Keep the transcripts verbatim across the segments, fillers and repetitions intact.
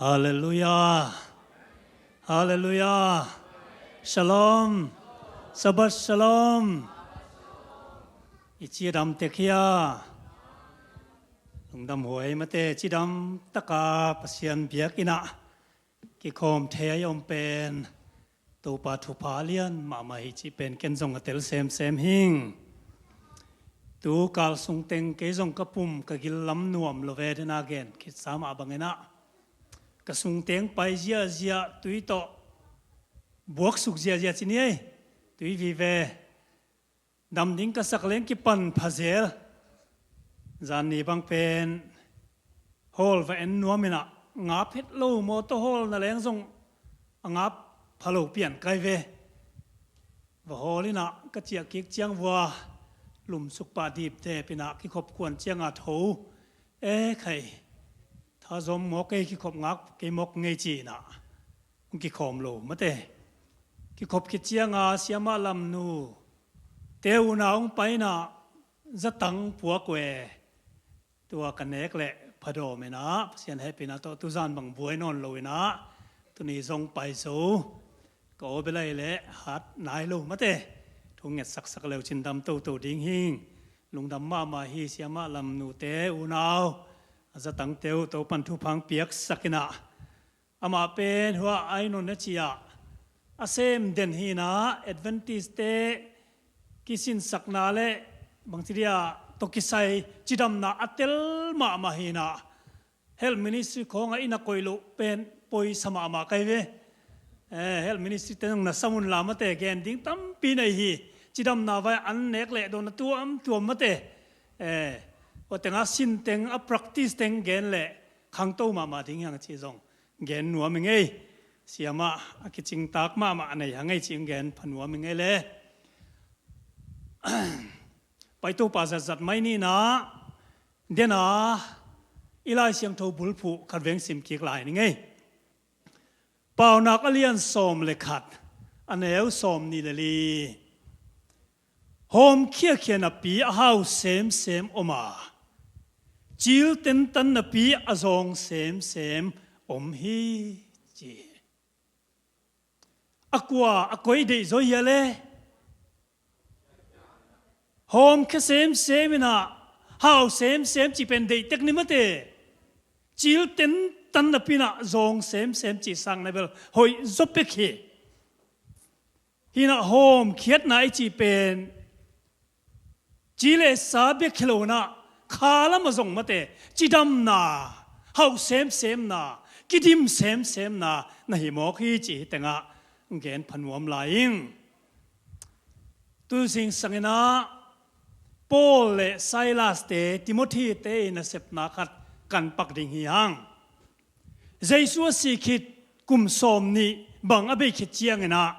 Halleluiah. Halleluiah. Shalom. Shabbat shalom. I cidam tek hia? Lungdam huai mate, cidam taka Pasian biakinn ah kikhawm thei a i om pen Topa thupha lian mahmah hi cih pen ken zong a tel semsem hing. Tu kal sung teng kei zong ka pum ka gil lam nuam lo ve, dena gen khitsa mah bangin ah ka sung teng pai ziazia, tui tawh buaksuk ziazia ci ni ei. Tui vive dam ding ka sak leng kipan phazel. Zan ni bang pen hawl va en nuam in ah, ngap het lo, mawtaw hawl na leng zong a ngap pha lo pian kai ve. Va hawl in ah ka ciah kik ciang vua lumsuk pah dipdep in ah kikhop kuan ciang a tho. E khai, tha zom mawk ei, kikhop ngak kei mawk ngei ci in ah hong kikhawm lo mate. Kikhop khit ciang a siamah Lamnu te unau hong pai in ah zatang puak uh e. Tua ka nek leh phadawm in ah Pasian hehpihna tawh tuzan bang buai nawn lo in ah tuni zong pai zo. Ka aw bel ahi leh hat nai lo mate. Thu nget saksak leu cin dam toto ding hing. Lungdam mahmah hi siamah Lamnu te unau, a zatangte uh Topan thupha hong piaksak in ah. Amah pen hua ai non a ci ah a sem den hi in ah, Adventist te kisinsakna le bangci dia tawh kisai cidamna a tel mahmah hi in ah, health ministry khawng ah i na koih loh pen poisa mahmah kai ve. Eh, health ministry te zong na sam un la mate, gen ding tampi nei hi. Cidamna vai an nek leh dawn a tuamtuam mate. Eh, tua teng a sin teng, a practice teng gen leh khangto mahmah ding hiang ci zong gen nuam i ngei. Siamah a kicingtak mahmah a nei ha ngei ci in gen pha nuam i ngei le. Pai Topa zatzat mai ni in ah, dena i Lai Siangtho bulphuh khat veng sim kik lai ni ngei. Paunak a lian sawm le khat, a neu sawm nih le li. Hawm khiakhia napi a hau semsem om a, cil tentan napi a zawng semsem om hi, ci. A kua a koi deih zaw hia le? Hawm khia semsem in ah, hau semsem cih pen deih tek ni mate. Cil tentan napi in ah zawng semsem cih sang na bel hoih zaw pek hi. Hi in ah hawm khiatna i cih pen ci le sa bek hi lo in ah, kha lam a zong mate, cidamna, hau semsemna, kidim semsemna na hi mawk hi cih hi teng ah gen pha nuam lai ing. Tu zingsang in ah Paul le Silas te, Timothy te i nasepna khat kan pak ding hi hang. Jesu a sih khit kum sawm nih bang a bei khit ciang in ah,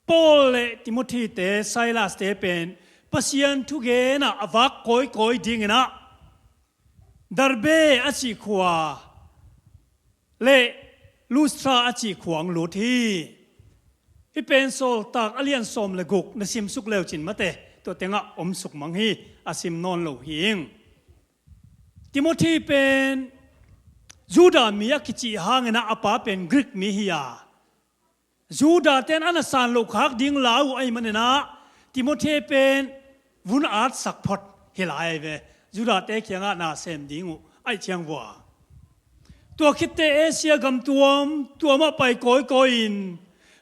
Paul le Timothy te, Silas te pen Pasian thugen ah a vak kawikawi ding in ah, Derbe a cih khua le Lustra a cih khua hong lut hi. Hih pen Sawltak a lian sawm le guk na simsuk leu cin mate, tua teng ah om suk mang hi, a sim nawn lo hi ing. Timothy pen Judah mi a kicih hang in ah a pa pen Greek mi hi a, Judah ten a na san loh khak ding lau uh ahih man in ah, Timothy pen vun at sak phot hi lai ve. Judah te kiangah na sem ding uh ahih ciang vua. Tua khit teh Asia gam tuamtuam ah pai kawikawi in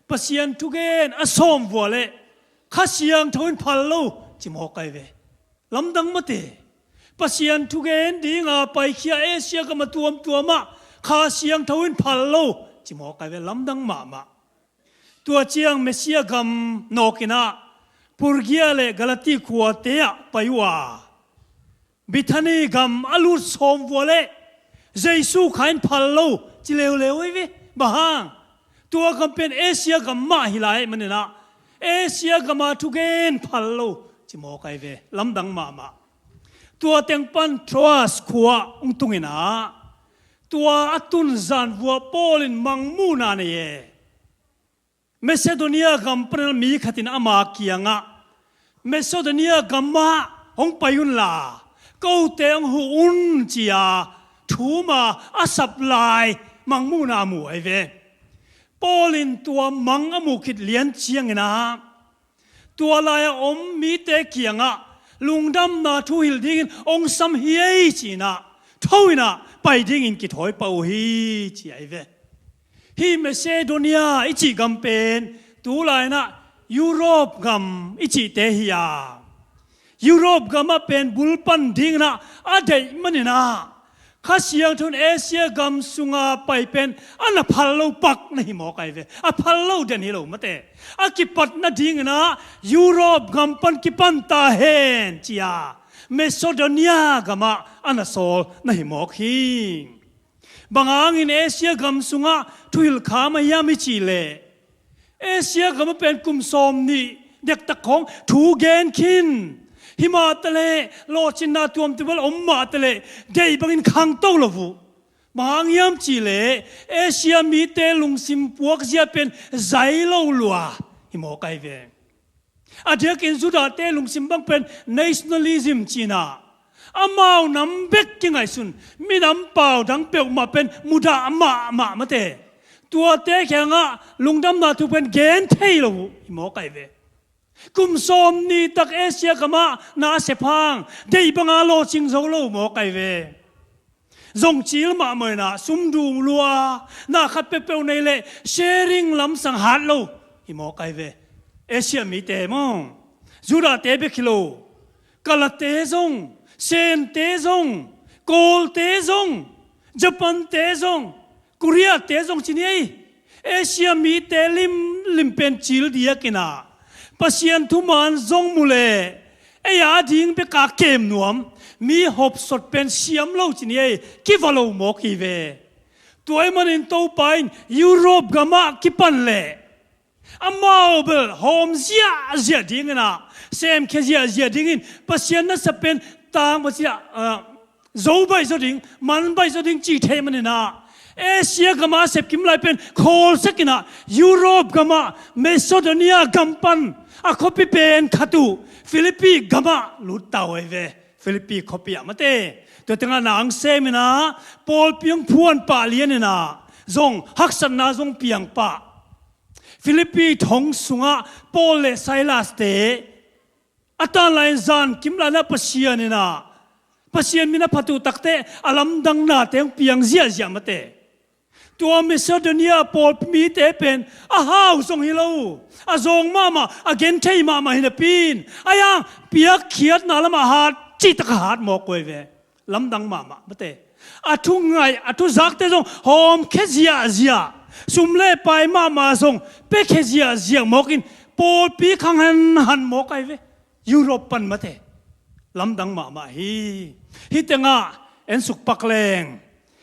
Pasian thugen a sawm vua leh Kha Siangtho in phal lo ci mawk ai ve. Lamdang mate. Pasian thugen ding a paikhia Asia gam a tuamtuam ah Kha Siangtho in phal lo ci mawk ai ve, lamdang mahmah. Tua ciang Mesia gam nawk in ah Phrygia le Galati khuate ah pai uh a, Bethany gam a lut sawm vua leh Jesu Kha in phal lo ci leuleu ai ve. Bang hang? Tua gam pen Asia gam mah hi lai ahih man in ah, Asia gam a thugen phal lo ci mawk ai ve, lamdang mahmah. Tua teng pan Troas khua ah hong tung in ah, tua a tun zan vua Paul in mangmuhna nei e. Macedonia gam pan in ah mi khat in ama kiangah, Macedonia gam ah hong pai un la, kote hong huh un, ci a thum a a sap lai mangmuhna a mu ahi ve. Paul in tua mang a muh khit lian ciangin ah tua lai-a om mite kiangah lungdamna thu hilh dingin hong sam hi ei ci-in ah tho in ah pai dingin kithawi pah uh hi ci ahi ve. Hih Macedonia i cih gam pen tulai-in ah Europe gam i cihte hi a, Europe gamah pen bulpan dingin ah a deih manin ah Kha Siangtho in Asia gam sunga pai pen a na phal lo pak na hi mawk ahi ve. A phal lo den hi lo mate. A kipat nadingin ah Europe gam pan kipan ta hen ci-a Macedonia gamah a na sawl na hi mawk hi. Bang hangin Asia gam sungah thuhilh kham ahi hiam i cih leh Asia gamah pen kum sawmnih dektak khawng thu gen khin. Hi mah taleh lawhcinna tuamtuam bel om mah taleh deih bangin khangto lo uh. Bang hang hiam cih leh Asia mite lungsim puakzia pen zai lo lua hi mawk ahi ve. A diakin Judahte lungsim bang pen nationalism ci-in ah amau nam bek kingaihsun, minam pau dang peuhmah pen mudah mahmah mate. Tuate kiangah lungdamna thu pen gen thei lo uh hi mawk ahi ve. Kum sawmnih tak Asia gamah na a sep hang deih banga lawhcing zo lo mawk ahi ve. Zong cil mahmah in ah sum dum lua, na khat peuhpeuh nei leh sharing lamsang hat lo hi mawk ahi ve. Asia mite maw, Judahte bek hi lo, Kalate zong, Sente zong, Kawlte zong, Japante zong, Koreate zong ci ni ei. Asia mite limlim pen cil diakin ah Pasian thuman zong mu leh ei a ding beka kem nuam, mi hopsot pen siam lo ci ni ei, kiva lo mawk hi ve. Tua ahih manin Topa in Europe gamah kipan leh amau bel hawm ziahziah dingin ah, semkhia ziahziah dingin Pasian nasep pen tang Pasian ah, zo baih zaw ding, man baih zaw ding cih theih manin ah Asia gamah a sepkim lai pen khawlsak in ah Europe gamah Macedonia gam pan a khuapi pen khat uh Philippi gamah lut ta uh ahi ve. Philippi khuapi ah mate. Tua tengah na hong sem in ah Paul piang phuan pah lian in ah zong haksatna zong piang pah. Philippi thong sungah Paul le Silas te a tan lai-in zan kim lai-in ah Pasian in ah, Pasian min a phat uh takteh a lamdang nate hong piang ziahziah mate. Tua Macedonia Paul mite pen a hau zong hi lo, a zawng mahmah, a genthei mahmah hi napi in a yang piakkhiatna lamah hat cihtak a hat mawk uh ahi ve. Lamdang mahmah mate. A thu ngaih, a thu zakte zong hawmkhia ziahziah, sum le pai mahmah zong piakhia ziahziah mawk in pawlpi khang hanhan mawk ahi ve. Europe pan mate. Lamdang mahmah hi. Hih tengah en suk pak leng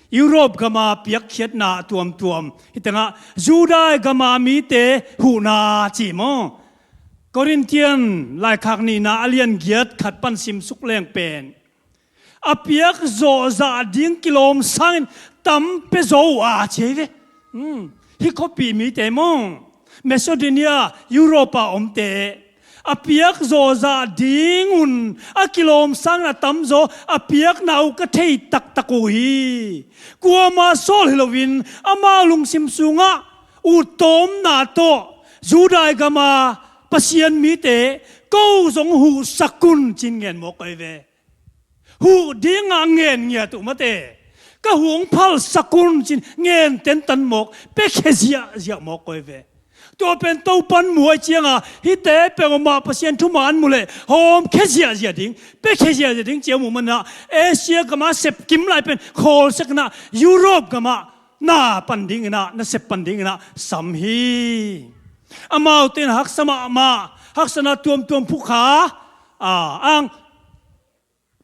Europe gama piakkhiatna a tuamtuam, hih tengah Judah gama mite huhna ci maw? Korintian laikhak nihna a lian giat khat pan sim suk leng pen a piak zawhzah ding kilawm sangin tam pia zo uh a ci hi ve. Hmm. Hih khuapi mite maw, Macedonia, Europe a omte a piak zawhzah ding hun a kilawm sangin a tamzaw a piakna uh ka thei taktak uh hi. Kuama sawl hi loin amau lungsim sungah uttawmna tawh Judah gama Pasian mite ko zong huhsak un ci-in ngen mawk uh ahi ve. Huh dingah ngen ngiat uh mate. Ka huh hong phalsak un ci-in ngen tentan mawk, piakhia ziahziah mawk uh ahi ve. Tua pen Topan mu ahih cianga hihte peuhmah Pasian thuman mu leh hawmkhia ziahziah ding, piakhia ziahziah ding ci a muh manin ah Asia gama sepkim lai pen khawlsak in ah Europe gama na pan dingin ah, nasep pan dingin ah sam hi. Amaute in haksa mahmah, haksatna tuamtuam phukha, a, ang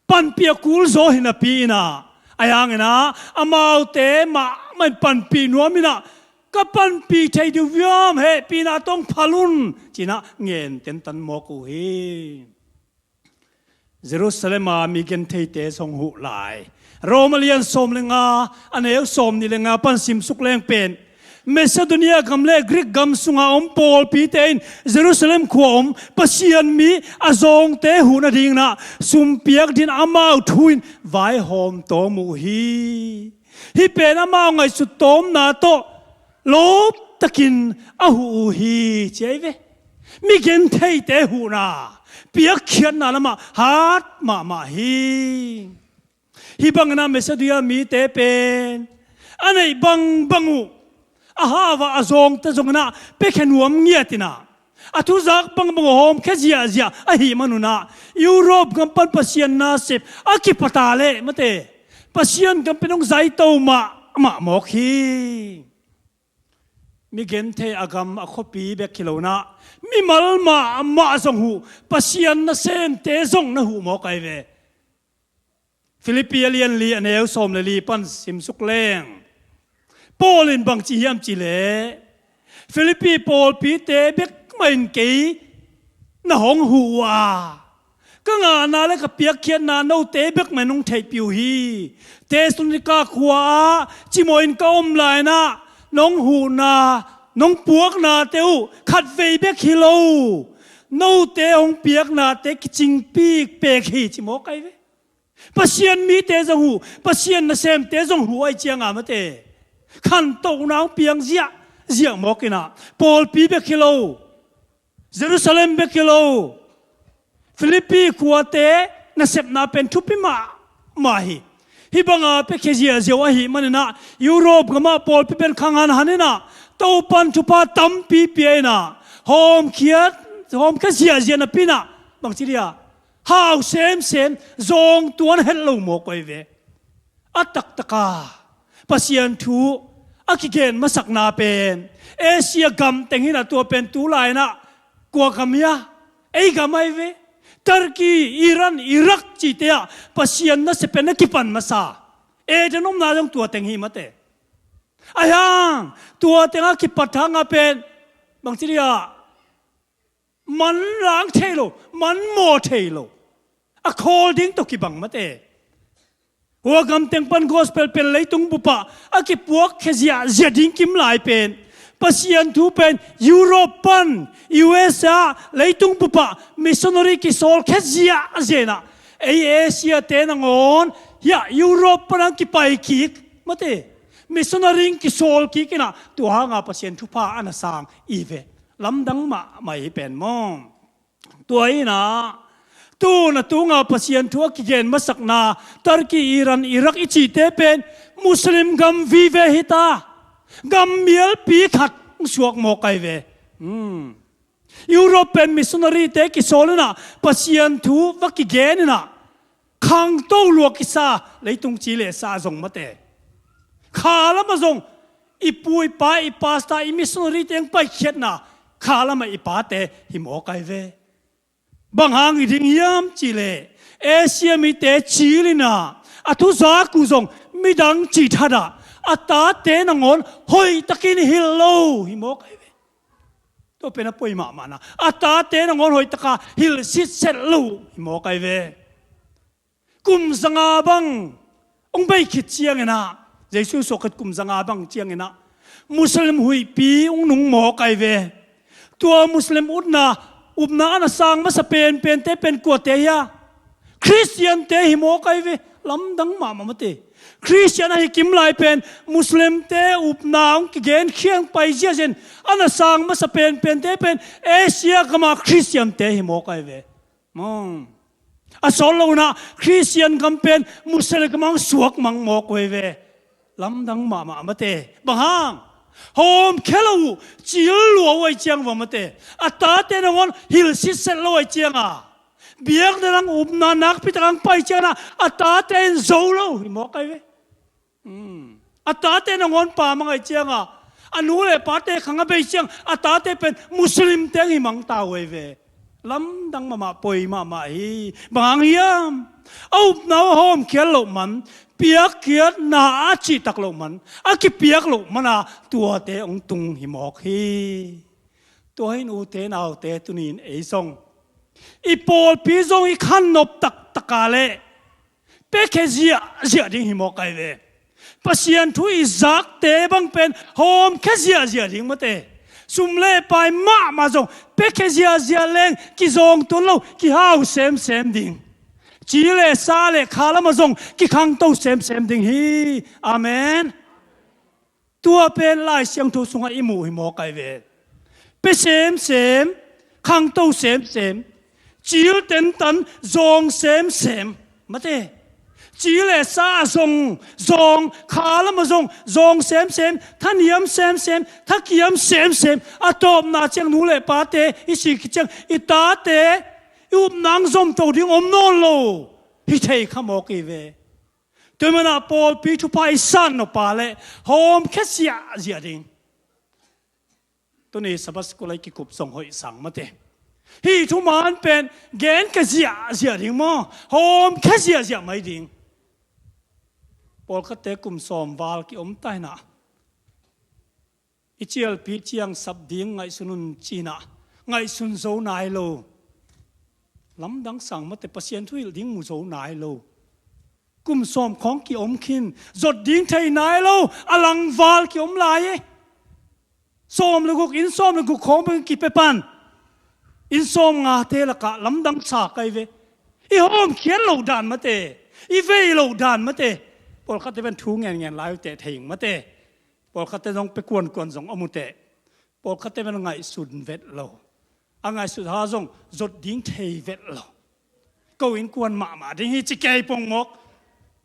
panpih a kul zaw hi napi in ah, ahi hangin ah amaute mahmah in panpih nuam in ah, ka panpih thei ding uh hiam, hehpihna tawh hong phal un ci-in ah ngen tentan mawk uh hi. Jerusalem a mi gentheite zong huh lai. Rom a lian sawm le nga, a neu sawmnih le nga pan sim suk leng pen Macedonia gam le Greek gam sunga om pawlpite in Jerusalem khua om Pasian mi a zawngte huh nadingin ah sumpiak dingin amau thu in vaihawm tawm uh hi. Hih pen amau ngaihsut tawmna tawh lawptakin a huh uh hi, ci ahi ve. Mi gentheite huhna, piakkhiatna lamah hat mahmah hi. Hih bangin ah Macedonia mite pen a neih bangbang uh, a hau a, a zawngte zongin ah piakhia nuam ngiat in ah, a thuzak bangbang uh hawmkhia ziahziah ahih manun ah, Europe gam pan Pasian nasep a kipat a leh mate, Pasian gam pen hong zaito mahmah mawk hi. Mi genthei a gam a khuapi bek hi lo in ah, mimal mahmah zong huh, Pasian nasemte zong na huh mawk ahi ve. Philippi a lian li, a neu sawm le li pan simsuk leng, Paul in bangci hiam cih leh, Philippi pawlpite bekmah in kei na hong huh uh a, ka ngahna le ka piakkhiatna note bekmah in hong theihpih uh hi. Thessalonika khua ah cimawh in ka om lai-in ah nong huhna, nong puaknate uh khatvei bek hi lo, note hong piaknate kicingpih pek hi, ci mawk ahi ve. Pasian mite zong huh, Pasian nasemte zong huh ahih ciangin ah mate, khantohna hong piang ziahziah mawk in ah, pawlpi bek hi lo, Jerusalem bek hi lo, Philippi khuate nasepna pen thupi mahmah hi. Hih banga piakhia ziahziah uh ahih manin ah, Europe gam ah pawlpi pen khang hanhan in ah, Topan thupha tampi pia in ah, hawmkhia, hawmkhia ziahziah napi in ah, bangci ding a, hau semsem, zawng tuan het lo mawk uh ahi ve. A taktak a Pasian thu a kigen masakna pen Asia gam teng hi in ah, tua pen tu lai-in ah kua gam hia? Ei gam ahi ve. Turkey, Iran, Iraq cihte ah Pasian nasep pen a kipan masa. Eden omna zong tua teng hi mate. Ahi hang tua teng a kipat hang a pen, bangci ding a, manlang thei lo, manmaw thei lo, a khawl ding tawh kibang mate. Hua gam teng pan gospel pen leitung bup ah a kipuakkhia ziahziah ding kim lai pen, Pasian thu pen Europe pan U S A, leitung bup ah missionary kisawlkhia ziahziah in ah, ei Asia-te nangawn hiah Europe pan hong kipai kik mate, missionary hong kisawl kik in ah, tua hanga Pasian thupha a na sang hi ve. Lamdang mahmah hi pen maw. Tua hi in ah, tu-in a tunga Pasian thu a kigen masakna Turkey, Iran, Iraq i cihte pen Muslim gam vive hi ta, gam mialpi khat hong suak mawk ahi ve. Hmm. Europe pen missionary-te kisawl in ah, Pasian thu va kigen in ah, khangto lua kisa, leitung ci le sa zong mate. Kha lamah zong i pu, i pa, i pastor, i missionary-te hong paikhiatna, kha lamah i pate hi mawk ahi ve. Bang hang hi ding hiam cih leh, Asia mite cil in ah, a thuzak uh zong midang cih thadah, a tate nangawn hoihtakin hilh lo hi mawk ahi ve. Tua pen a poi mahmah na, a tate nangawn hoihtaka hilh sitset lo hi mawk ahi ve. Kum zanga bang hong bei khit ciangin ah, Jesu suak khit kum zanga bang ciangin ah, Muslim huihpi hong nung mawk ahi ve. Tua Muslim utna, upna a na sang masa penpente pen kuate hia? Khristiante hi mawk ahi ve. Lamdang mahmah mate. Khristian ahi kim lai pen Muslimte upna hong kigen khiang pai ziahziah in a na sang masa penpente pen Asia gama Khristiante hi mawk ahi ve. Maw. A sawt lo in ah Khristian gam pen Muslim gam hong suak mang mawk uh ahi ve. Lamdang mahmah mate. Bang hang? Hawmkhia lo uh, cil lua uh ahih ciang va mate. A tate nangawn hilh sitset lo ahih ciang a, biakna dang upna nakpi tak hong pai ciang a, a tate in zo lo hi mawk ahi ve. Hmm. A tate nangawn pamang ahih ciang a, a nu le pate khang a bei ciang a, a tate pen Muslim teng hi mang ta uh ahi ve. Lamdang mahmah, poi mahmah hi. Bang hang hiam? A upna uh a hawmkhial loh man, piakkhiatna a cihtak loh man, a kipiak loh man a tuate hong tung hi mawk hi. Tua hi in ute naute, tuni in ei zong i pawlpi zong i khannop taktak a leh piakhia ziahziah ding hi mawk ahi ve. Pasian thu i zakte bang pen hawmkhia ziahziah ding mate. Sum le pai mahmah zong piakhia ziahziah leng kizawng tuan lo, kihau semsem ding. Ci le sa le kha lamah zong kikhangto semsem ding hi. Amen. Tua pen Lai Siangtho sungah i muh hi mawk ai ve. Pia semsem, khangto semsem, cil tentan zawng semsem mate. Ci le sa zong zawng, kha lamah zong zawng semsem, thaniam semsem, thakiam semsem. A tawpna ciang nu le pate i sik ciang i tate i upna ang zomto ding om nawn lo hi thei kha mawk i ve. Tua manah pawlpi thupha i san nop a le hawmkhia ziahziah ding. Tuni Sabbath school a i kikup zong hoih sang mate. Hih thuman pen genkhia ziahziah ding maw, hawmkhia ziahziah mai ding. Pawlkhatte kum sawm val kiom ta inah, i cialpi ciang sap ding ngaihsun un cinah ngaihsun zo nai lo. Lamdang sang mate, Pasian thu hilh ding mu zo nai lo. Kum sawm khawng kiom khin, zot ding thei nai lo, a langval kiom lai e. Sawm le guk, inn sawm le guk khawng bang kipia pan. Inn sawm ngate lakah lamdang sa kai ve. I hawmkhiat loh dan mate, i vei loh dan mate. Pawlkhatte pen thu ngenngen lai uh teh thei ing mate. Pawlkhatte zong pia kuankuan zong om uh teh. Pawlkhatte pen ngaihsun vet lo. A ngaihsut ha zong zot ding thei vet lo. Ko innkuan mahmah ding hi ci kei pong mawk.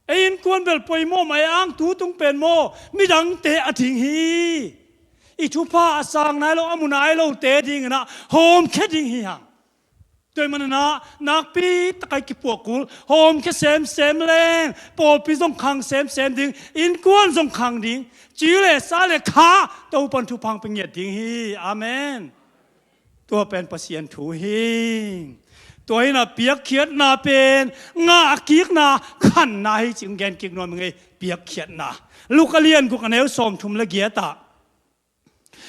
Ei innkuan bel poimawh mah ei, ang tu tung pen maw midangte a ding hi. I thupha a sang nai lo, a mu nai lote dinginah hawmkhia ding hi hang. Tua hi manah nakpi takai kipuah kul, hawmkhia semsem leng pawlpi zong khang semsem ding, innkuan zong khang ding, ci le sa le kha Topan thupha hong pia ngiat ding hi. Amen. Tua pen Pasian thu hi. Tua hi inah piakkhiatna pen ngahkikna khanna hi ci-in gen kik nuam ing ei. Piakkhiatna, Luka lian guk a neu sawmthum le giat ah,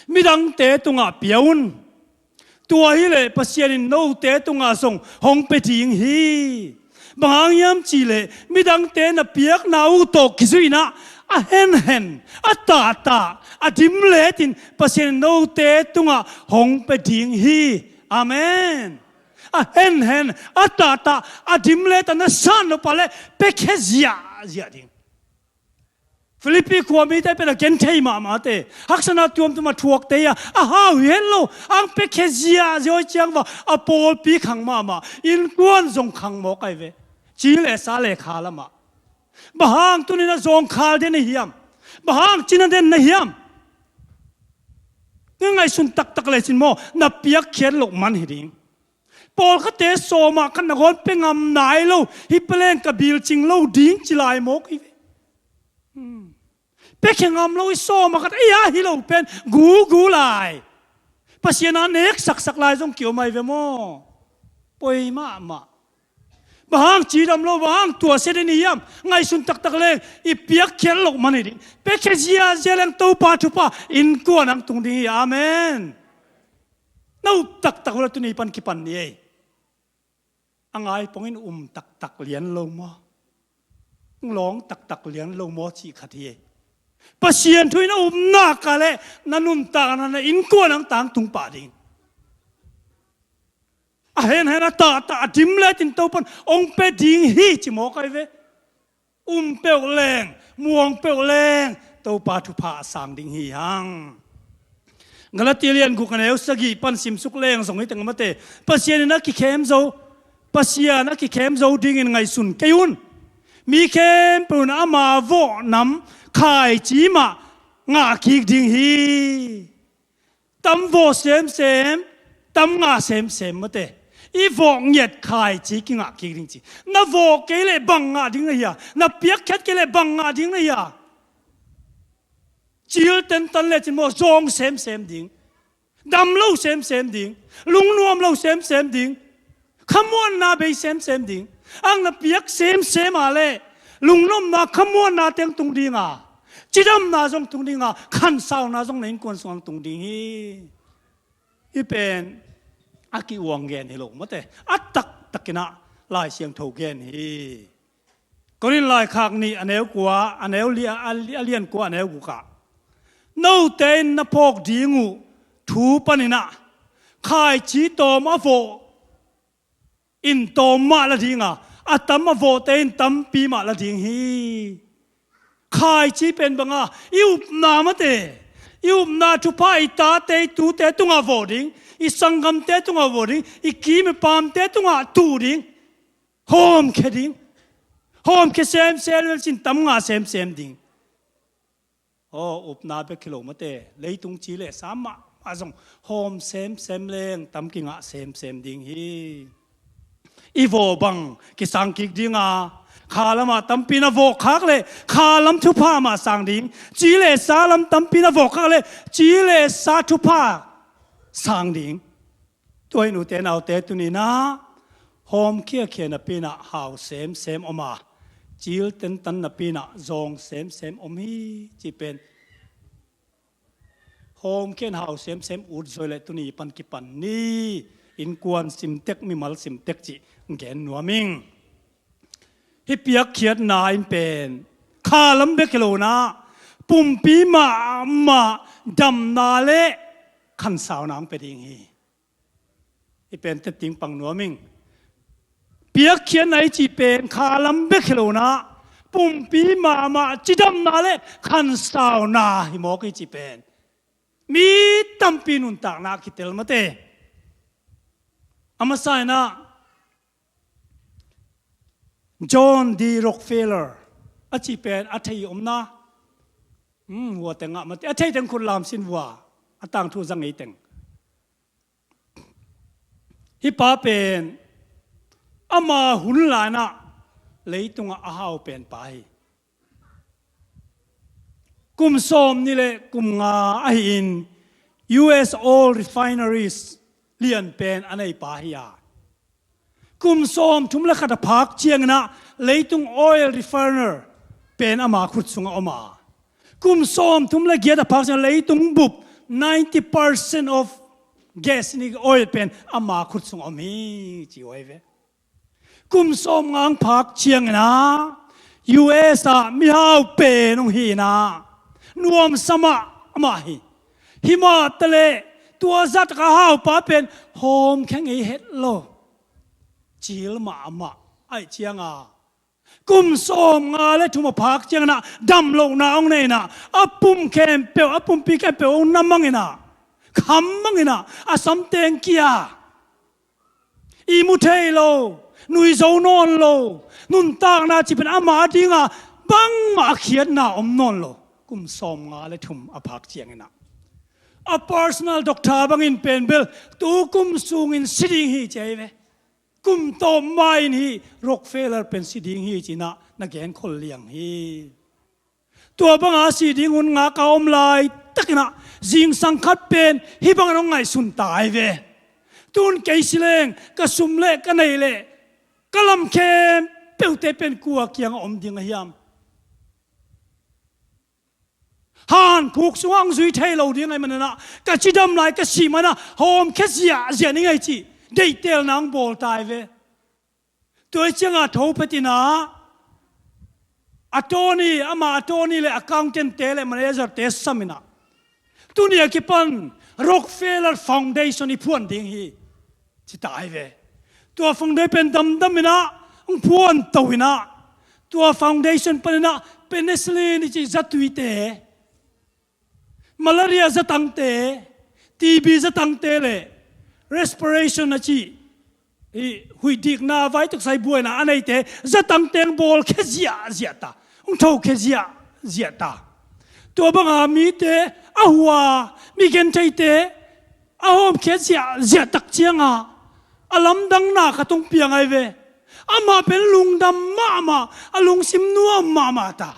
midangte tungah pia un. Tua hileh Pasian in note tungah zong hong pia ding hi. Bang hang hiam cihleh midangte na piakna uh tawh kizuih inah a henhen, a tahtah, a dimletin Pasian in note tungah hong pia ding hi. Amen. A henhen, a tahtah, a dimlet a na san nop a le piakhia ziahziah ding. Philippi khuamite pen a genthei mahmahte, haksatna tuamtuam a thuakte hi a, a hau hi het lo. Ang piakhia ziahziah hi ciang va, a pawlpi khang mahmah, innkuan zong khang mawk ai ve. Ci le sa le kha lamah. Bang hang tuni inah zawngkhal den na hiam? Bang hang cina den na hiam? Na ngaihsun taktak lecin maw na piakkhiat loh man hi ding. Pawlkhatte sawmah khat nangawn pia ngam nai lo, hih pia leng ka bil cing lo ding ci lai mawk hi ve. Hmm. Piakhia ngam lo i sawmah khat ei a hi lo pen gugu lai. Pasian a nek saksak lai zong kiom ai ve maw? Poi mahmah. Bang hang cidam lo, bang hang tuahsia den i hiam? Ngaihsun taktak leng i piakkhiat loh man hi ding. Piakhia ziahziah leng Topa thupha innkuan ang tung ding hi. Amen. Na up taktak uh la tuni pan kipan ni ei. A ngai pongin um taktak lian lo maw? Lawng taktak lian lo maw cih khat hi ei. Pasian thu in a um nak a le na nuntakna, na innkuan ang tang tung pah ding. A henhen, a tahtah, a dimletin Topan hong pia ding hi ci mawk ai ve. Um peuh leng, muang peuh leng Topa thupha a sang ding hi hang. Galati lian guk a neu sagih pan simsuk leng zong hi teng mate, Pasian in a kikhem zo, Pasian a kikhem zo dingin ngaihsun kei un. Mi khempeuh in ama vawh nam khaici mah ngah kik ding hi. Tam vawh semsem, tam ngah semsem mate. I vawh ngiat khaici kingah kik ding ci. Na vawh kei leh bang ngah ding na hia? Na piakkhiat kei leh bang ngah ding na hia? Cil tentan lecin maw zawng semsem ding. Dam lo semsem ding. Lungnuam lo semsem ding. Khamuanna bei semsem ding. Ang na piak semsem a le lungnopna, khamuanna teng tung dinga, cidamna zong tung dinga, khansauna zong na innkuan sungah tung ding hi. Hih pen a ki-uang gen hi lo mate, a taktakinah Lai Siangtho gen hi. Korin laikhak nih a neu kua, a neu li-, a, a lian kua, a neu gukah, note in na phawk ding uh thu paninah khaici tawm a vawh in tawm mah la dinga, a tam a vawhte in tampi mah la ding hi. Khaici pen banga i upna mate, i upna thupha i tate i tute tungah vawh ding, i sanggamte tungah vawh ding, i kim i pamte tungah tuh ding, hawmkhia ding, hawmkhia semsem le cin tam ngah semsem ding. Aw, upna bek hi lo mate, leitung ci le sa mahmah zong hawm semsem leng tam kingah semsem ding hi. I vawh bang kisang kik dinga, kha lamah tampi na vawh khak le kha lam thupha mah sang ding, ci le sa lam tampi na vawh khak le ci le sa thupha sang ding. Tua hi nute naute tuninah hawm khiakhia napinah hau semsem om a, cil tentan napinah zawng semsem om hi, ci pen hawm khian hau semsem ut zoi le tuni pan kipan ni innkuan simtek, mimal simtek cih gen nuam ing. Hih piakkhiatna in pen kha lam bek hi lonah pumpi mahmah damna le khansauna hong pia ding hi. Hih pen tetting pang nuam ing. Piakkhiatna i cih pen kha lam bek hi lonah pumpi mahmah cidamna le khansauna hi mawk i cih pen mi tampi nuntakna kitel mate. A masa inah John D. Rockefeller a cih pen a thei omna, hmm, hua teng ah mate, a thei teng khut lam sin vua, a tangthu zang ei teng. Hih pa pen ama hun lainah leitungah a hau pen pa hi. Kum sawm nih le kum nga ahi-in U S oil refineries lian pen a nei pa hi a, kum sawm thum le khat a phak cianginah leitung oil refiner pen ama khut sungah om a, kum sawm thum le giat a phak ciang leitung bup ninety percent of gas ni oil pen ama khut sungah om hi ci uh ahi ve. Kum sawm nga ang phak cianginah U S ah mihau pen hong hinah nuamsa mahmah hi. Himah taleh tua zat ka haupa pen hawmkhia ngei het lo, cil mahmah aih cianga kum sawm nga le thum a phak cianginah damlohna hong neinah a pum khempeuh, a pumpi khempeuh hong na manginah, kham manginah a samteng kia, i mu thei lo, nui zo nawn lo, nuntakna cih pen ama dinga bangmah a khiatna om nawn lo. Kum sawm nga le thum a phak cianginah a personal doctor bangin pen bel tu kum sungin si ding hi ci ahi ve. Kum tawm ma-in hih Rockefeller pen si ding hi cinah na genkhol liang hi. Tua banga si ding hun ngaka om laitakinah zingsang khat pen hih bangin hong ngaihsun ta ahi ve. Tun kei si leng ka sum le ka neih le ka lam khempeuhte pen kua kiangah om ding a hiam? Hankhuk sungah hong zui thei lo ding ahi maninah ka cidam lai ka sih manah hawmkhia ziahziah ning ahi cih deihtelna hong bawl ta ahi ve. Tua hi ciangah tho petinah attorney, ama attorney le accountant-te le manager-te saminah tuni a kipan Rockefeller Foundation i phuan ding hi ci ta ahi ve. Tua foundation pen damdaminah hong phuanto inah tua foundation paninah penicillin i cih zatuite, malaria zatangte, T B zatangte le respiration a cih, i huihdikna, vaituksai buaina a neite zatangte hong bawlkhia ziahziah ta, hong thokhia ziahziah ta. Tua banga mite a hua, mi gentheite a hawmkhia ziahziah tak cianga a lamdangna khat hong piang ahi ve. Amah pen lungdam mahmah, a lungsim nuam mahmah ta.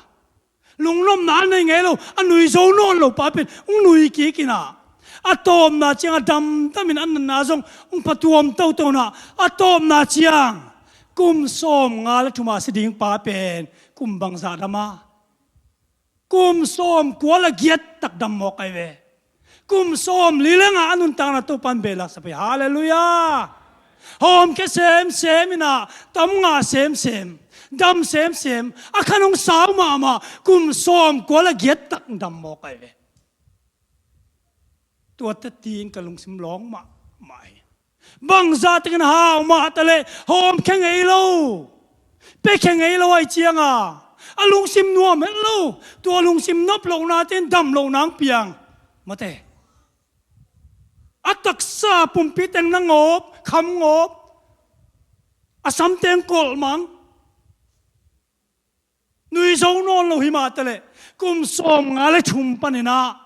Lungnopna a nei ngei lo, a nui zo nawn lo pa pen hong nui kikinah a tawpna ciang a damdamin a natna zong hong phatuam totonah a tawpna ciang kum sawm nga le thuma si ding pa pen kum bangzah dam a? Kum sawm kua le giat tak dam mawk ahi ve. Kum sawm li le nga a nuntakna Topan behlak sa pei. Halleluiah. Hawmkhia semsem inah tam ngah semsem, Dam semsem, a khan hong sau mahmah, kum sawmkua le giat tak dam mawk ahi ve. Tua teti in ka lungsim lawng mahmah hi. Bangzah takin hau mah ta leh hawmkhia ngei lo, piakhia ngei lo ahih ciangin a lungsim nuam het lo. Tua lungsim nop lohna ten dam lohna hong piang mate. A taksa pumpi teng na ngawp, kham ngawp, a sam teng kolh mang. Nui zo nawn lo hi mah ta leh kum sawmnga le thum panin a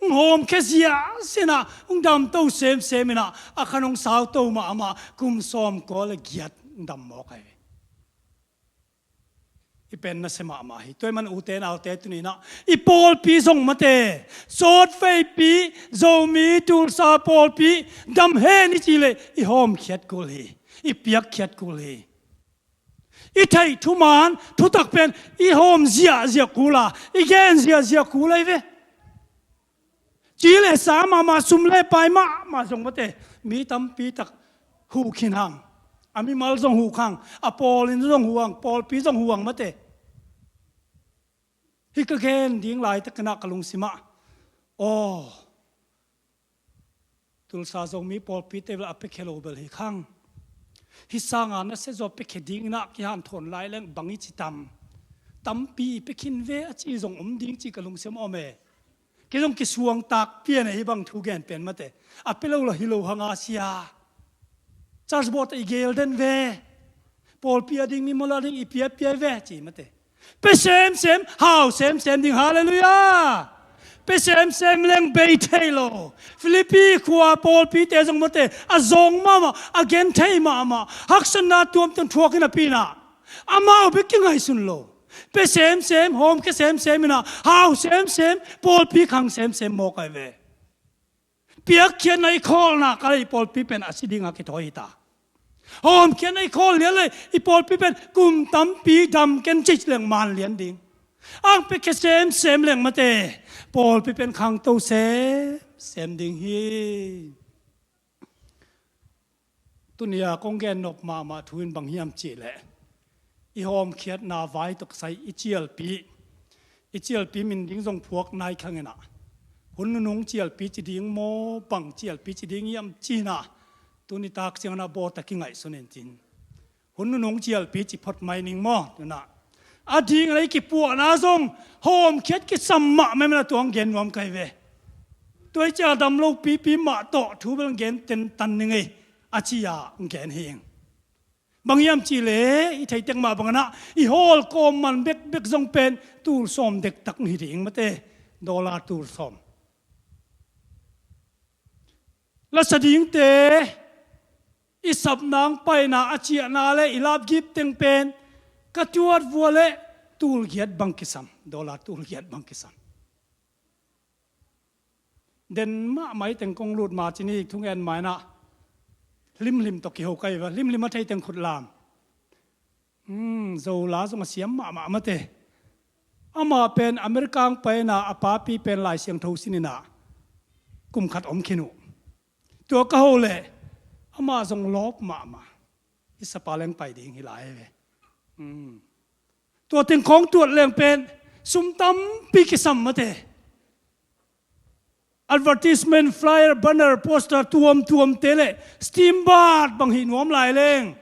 hong hawmkhia ziahziah in a, hong damto semsem in a, a khan hong sauto mahmah, kum sawmkua le giat hong dam mawk ahi ve. I pen nasia mahmah hi. Tua ahih manin ute naute, tuni in a i pawlpi zong mate, sawtveipi, Zomi Tulsa pawlpi dam hen i cih leh i hawmkhiat kul hi, i piakkhiat kul hi. I theih thuman thutak pen i hawm ziahziah kul a, i gen ziahziah kul ahi ve. Ci le sa mahmah, sum le pai mahmah zong mate, mi tampi tak huh khin hang. A mimal zong huh hang, a pawlpi zong huh hang, pawlpi zong huh hang mate. Hih ka gen ding laitakin a ka lungsim ah, aw, Tulsa Zomi pawlpite bel a piakhia lo bel hi hang. Hih sanga nasia zaw piakhia dingin a kihanthawn lai leng bang i ci tam. Tampi i pia khin ve a ci zong om ding ci ka lungsim om e. Kei zong kisuangtak pian e hih bang thu gen pen mate. A pia lo lah hi lo hang a sia. Church board ah i gel den ve. Pawlpi a ding, mimal a ding i pia pia ve ci mate. Pia semsem, hau semsem ding, halleluiah. Pia semsem leng bei thei lo. Philippi khua pawlpite zong mate, a zawng mahmah, a genthei mahmah, haksatna tuamtuam thuak in a pi in a, amau bek kingaihsun lo. Pia semsem, hawmkhia semsem in a, hau semsem, pawlpi khang semsem mawk ahi ve. Piakkhiatna i khawlna kal ah i pawlpi pen a si dingin kithawi hi ta. Hawmkhiatna i khawl lian leh i pawlpi pen kum tampi dam ken cih leng man lian ding. Ang piakhia semsem leng mate, pawlpi pen khangto semsem ding hi. Tuni a kong gen nop mahmah thu in bang hiam cih leh, i hawmkhiatna vai tawh kisai i cialpi, i cialpi min ding zong phuak nai khang in a, hun nunung cialpi ci ding maw, bang cialpi ci ding hiam ci in a, tuni tak ciangin a bawltak kingaihsun in cin. Hun nunung cialpi ci phot mai ning maw, tuna. A ding a i kipuahna zong hawmkhiat kisam mahmah in a, tua hong gen nuam ka hi ve. Tua hi ciang a dam lo pipi mah tawh thu bel gen tentan ning ei, a ci a hong gen hi ing. Bang hiam cih leh i thei tek mah bangin a, i hawlkawm man bekbek zong pen tul sawm dektak hi ding mate, dollar tul sawm. Lasa dingte, i sapna hong paina, a ciahna le i lapgip teng pen ka tuat vua leh tul giat bang kisam, dollar tul giat bang kisam. Den mahmah i teng kong lut ma cin i thungen ma in a, hlimhlim tawh kiho ka hi va, hlimhlim a thei teng khut lam. Hmm, Zola zong a siam mahmah mate. Amah pen America hong pai in a, a papi pen Lai Siangtho sin in a, kum khat om khin uh. Tua ka ho leh amah zong lawp mahmah. I sapa leng pai ding hi lai ve. Hmm. Tua teng khawng tuat leng pen sum tampi kisam mate. Advertisement, flyer, banner, poster tuamtuamte le steamboat bang hih nuam lai leng.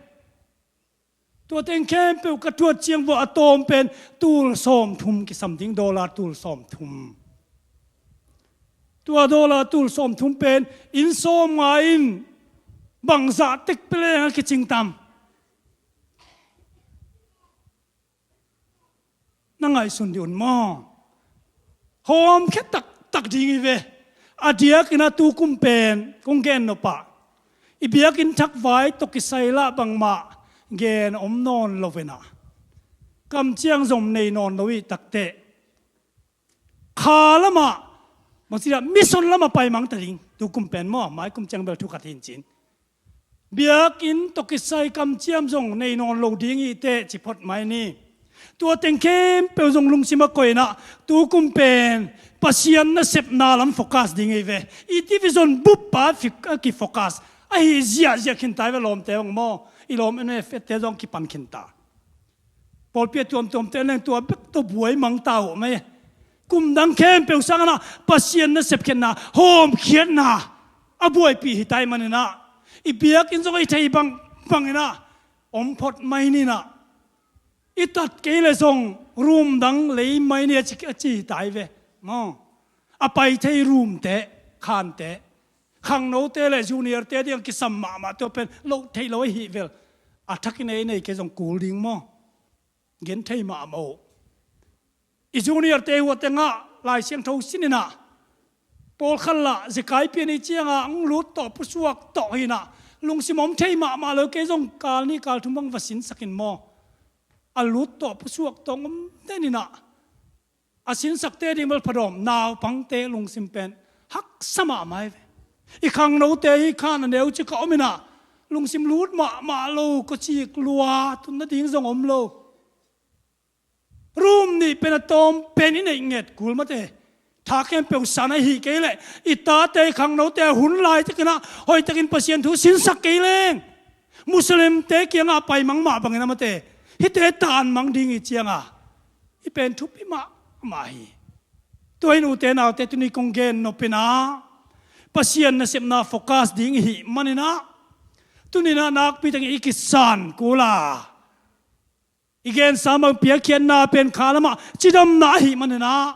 Tua teng khempeuh ka tuat ciang vua a tawm pen tul sawmthum kisam ding, dollar tul sawmthum. Tua dollar tul sawmthum pen inn sawmnga in bangzah tek pia leng a kicing tam? Na ngaihsun dih un maw? Hawmkhia taktak ding hi ve. A diakin a tukum pen kong gen nop ah, i biakinn thak vai tawh kisai lah bangmah gen om nawn lo ve na. Kamciam zong nei nawn lo i tak teh, kha lamah, bangci dah, mission lamah pai mang ta ding. Tukum pen maw, maikum ciang bel thu khat hi in cin. Biakinn tawh kisai kamciam zong nei nawn lo ding hi teh ci phot mai ni. Tua teng khempeuh zong lungsim a koih in a, tukum pen Pasian nasepna lam focus ding hi ve. I division bup pa fik a ki focus ahi ziahziah khin ta hi ve, lawmte bang maw. I lawm N F te zong kipan khin ta. Pawlpi a tuamtuamte leng tua bek tawh buai mang ta uh mah e. Kum dang khempeuh sangin ah Pasian nasep khiatna, hawmkhiatna a buaipih hi ta ahih manin ah, i biakinn zong i theih bangbangin ah om phot mai ni in ah, i tat kei leh zong room dang lei mai ni a ci, a ci hi ta hi ve maw. A pai thei roomte, khante, khangnote le juniorte ding a kisam mahmah, tua pen loh theih lo ahih vel. A thakin ei nei kei zong kul ding maw, gen thei mahmah uh. I juniorte uh a tengah Lai Siangtho sin in ah, pawlkhat lah zekai pian i ciangah hong lut tawh pusuak tawh hi in ah, lungsim om thei mahmah lo, kei zong kal nih kal thum bang va sinsak in maw, a lut tawh pusuak tawh hong om den in ah, a sinsakte ding bel phadawm, naupangte lungsim pen haksa mahmah hi ve. I khangnote hi khan a neu cik a om in ah, lungsim lut mahmah lo, kawcik lua, tun nading zong om lo. Room nih pen a tawm pen i neih nget kul mate. Tha khempeuh san ahih kei leh i tate, i khangnote a hun laitakin ah hoihtakin Pasian thu sinsak kei leng, Muslimte kiangah pai mang mah bangin ah mate, hihte tan mang ding i ciangah, hih pen thupi mahmah hi. Tua in ute naute, tuni kong gen nop in ah, Pasian nasepna focus ding i hih manin ah, tuni in ah nakpi takin i kisan kul a, i gensa bang piakkhiatna pen kha lamah cidamna ahih manin ah,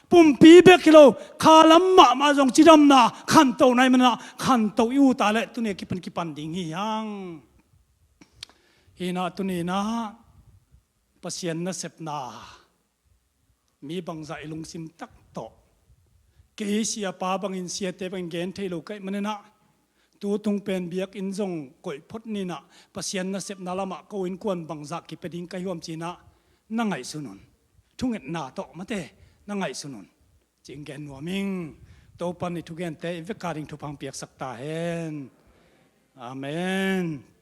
pumpi bek hi lo, kha lam mahmah zong cidamna khantohna ahih manin ah, khantoh i ut a leh tuni a kipan kipan ding hi hang. Hi in ah tuni in ah Pasian nasepna, mi bangzah i lungsim tak tawh, kei siapa bangin, siate bangin gen thei lo ka hih manin ah, tu tung pen biakinn zong koih phot ni in ah, Pasian nasepna lamah ko innkuan bangzah kipia ding ka hi hiam ci in ah, na ngaihsun un. Thungetna tawh mate, na ngaihsun un. Ci-in gen nuam ing. Topa'n i thugente i vek a ding thupha hong piaksak ta hen. Amen.